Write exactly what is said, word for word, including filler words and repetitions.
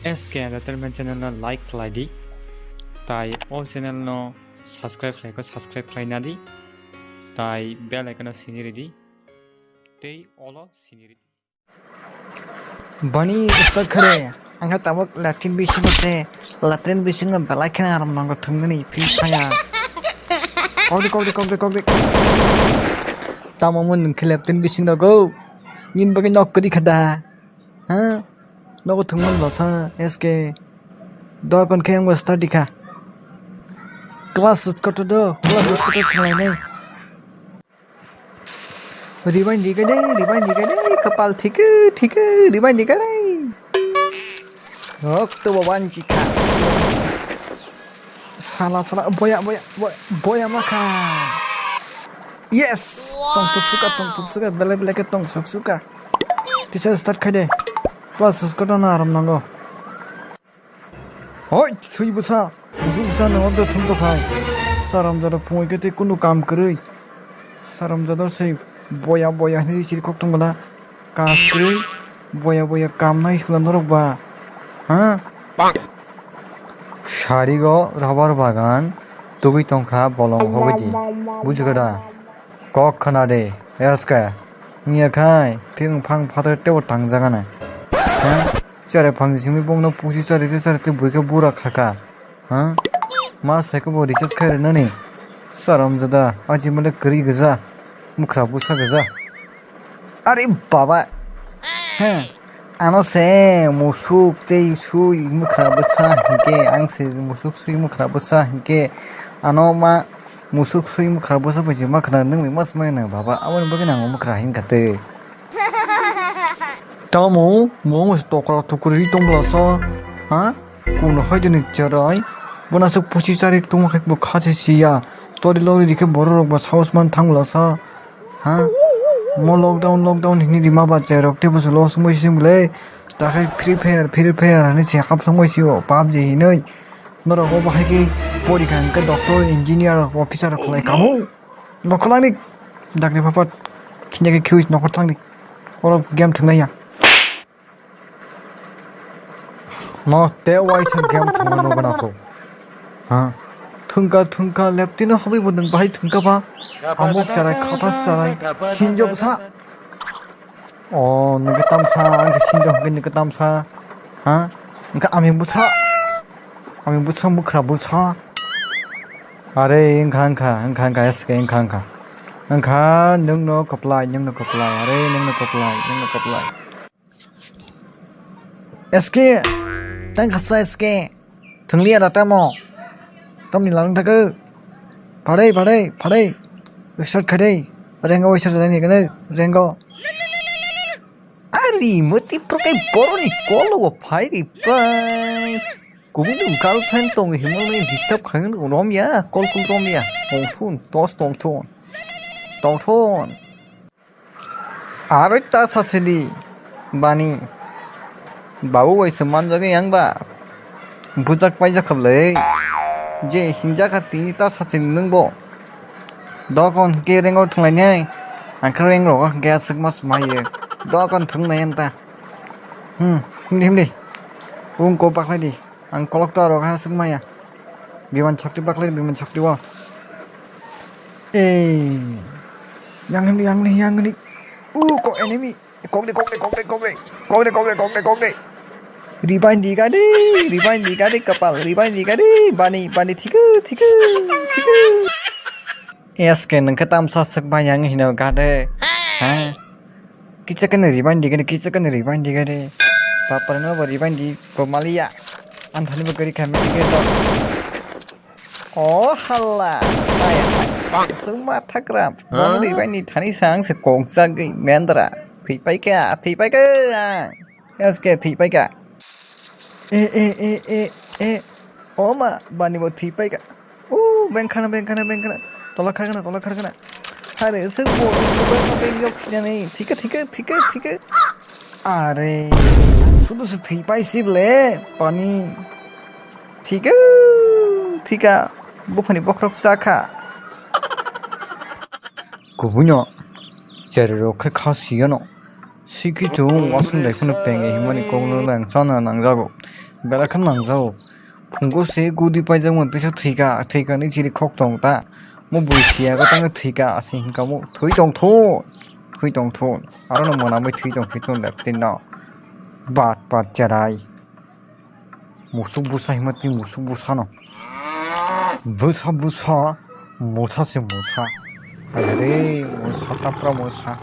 S K Entertainment channel no like khlai di, tai o channel no subscribe khlai kho subscribe khlai na di, tai bell icon no sini ridi, tei olo sini ridi. Bani start khare, ang kha tabuk latrine bisingo se, latrine bisingo belai kheno aram nango thwngmani free fire. Kokdi, kokdi, kokdi, kokdi. Tamo mun nung khe latrine bising rogo, nini bagwi nok kwrwi kha da? Ha? Nogo thwngmani bwsa S K. Dokon khe ang bo start di kha. Class kotor do, class kotor thwnglainai. Rewind di gade, rewind di gade, kapal thike, thike, rewind di gade. Rok to bo banchi kha. Sala, sala, boya, boya, boya, boya makha. Yes! Tong tuk suka, tong tuk suka, bele bele ke tong tuk suka. Teacher start khai de. Class start kotor na aram nango. Hoi, sui bwsa, bwswk bwsa nang order thum to phai. Saram jada phungwi khe tei kunu kam kwrwi. Saram jada sei boya boya hinwi siri kok tong bwla. Kas kwrwi, boya boya kam nai sula norok ba. Ha? Sarigo rubber bagan tugwi tongkha bolong hogwi di. Bujikha da? Kok khna de, S K. Niya khai, phirung phang phatar tebo tangjagana. Ha? Chare phang simi bongno pusi chari te chari te buikhe bura khaka. Ha? Mas phaikhe bo recharge khai rwnani. Saram jada, aji male kwrwi gwja. Mukhra bwsa gwja. Are baba. He. Ano se musuk tei sui mukhra bwsa hinkhe, ang se musuk sui mukhra bwsa hinkhe, ano ma musuk sui mukhra bwsa bai se ma khna nungni mas mai nang baba, aboni bagwi nang mukhra hinkha tei. Tamo mo tokra tukri tongla sa, ha? Kuno haidini cherai, bona se puchi chari tongma khai bo kha se siya, tori lori dikhe borok rok ba saos man thangla sa. Ha? Mo lockdown, lockdown hini rima ba cherok tei bwswk loss wngwi sing bwle. Takhai Free Fire, Free Fire hwnwi se hapsongwi sio, PUBG hinwi. Norok bo bahai khe porikha hwnkhe doctor, engineer, officer khlai kamo. Nokhorlangni dakni phapat khinya khe khiwi nokhor thangni. Oro game thwngnai ya. No te waisa game thwngma no gana kho. Ha? Thwngkha, thwngkha, leptino habwi bo nwng bahai thwngkha ba. Amuk sarai, khatas sarai, sinjok sa. O, nwng khe tamsa, ang khe sinjok hwnkhe nwng khe tamsa. Ha? Nwng khe ami bwsa. Ami bwsa, mukhra bwsa. Are, wngkha, wngkha, wngkha, wngkha, S K, wngkha, wngkha. Wngkha, nwngno kwplai, nwngno kwplai, are, nwngno kwplai, nwngno kwplai. S K, tang khasa S K. Thwngliya da tamo. Tamni larang thakw. Pharei, pharei, pharei. Start khairei. Rengo waisa rani kene. Rengo. Ari mati prokai boroni kolo wo phairi pai. Kubini girlfriend tong himoni disturb khain romya. Kol kul romya. Tongthun, tos tongthun. Tongthun. Aro ta sasidi bani. Babu bai se manjagwi yang ba. Bujak paijak khablai. Je hinjak kha tini ta sasidi nung bo. Dokon ke rengo thunglai nai. Angkhe reng rogo hingke aswk mas maye. Dokon thungnai anta. Hmm, himdi himdi. Ung ko baklai di. Ang kolok ta rok ha suk maya. Biman chakti baklai biman chakti wo. Eh. Yang ni yang ni yang ni. Uh, kok enemy. Kok de kok de kok de kok de. Kok de kok de kok de kok de. Rewind di gadi, rewind di gadi kapal, rewind di gadi. Bani bani thiku thiku thiku. S K nang khe tamsa suk maya ang hino gade. Ha? Kisa kene rewind di kene, kisa kene rewind di kene. Bapre no bo rewind di ko maliya. Anthani bo gari kami di kene. Oh hala. Hai hai. Suma thakra. Bo rewind di thani sang se kong sa gei mendra. Thwi pai ka, thwi pai ka. S K thwi pai ka. E, e, e, e, e. O ma, bani bo thwi pai ka. O, bengkhana, bengkhana, bengkhana. Tola khargana, tola khargana. Hare, se bo, bo, bo, beng yok sinani. Thika, thika, thika, thika. Are, sudu se thwi pai si ble, bani. Thika, thika. Buphani bokhorok chakha. Kubuino, cherero khe kha siyano. Sikhi chwng wasung dai kheno penge himani kokno lang chana nangjago. Belai kheno nangjao. Phungo se gudi paijakmani teisa thwika, thwikani chiri khok tong ta. Mo bui siya go tangwi thwika, asing hinka mo thwi tong thu. Thwi tong thu. Aro no mona bai thwi tong thwi tong lep tin no. Bat bat jarai. Musuk busa hima tin musuk busa no. Busa busa, musa se musa. Hai re, musa tapra musa.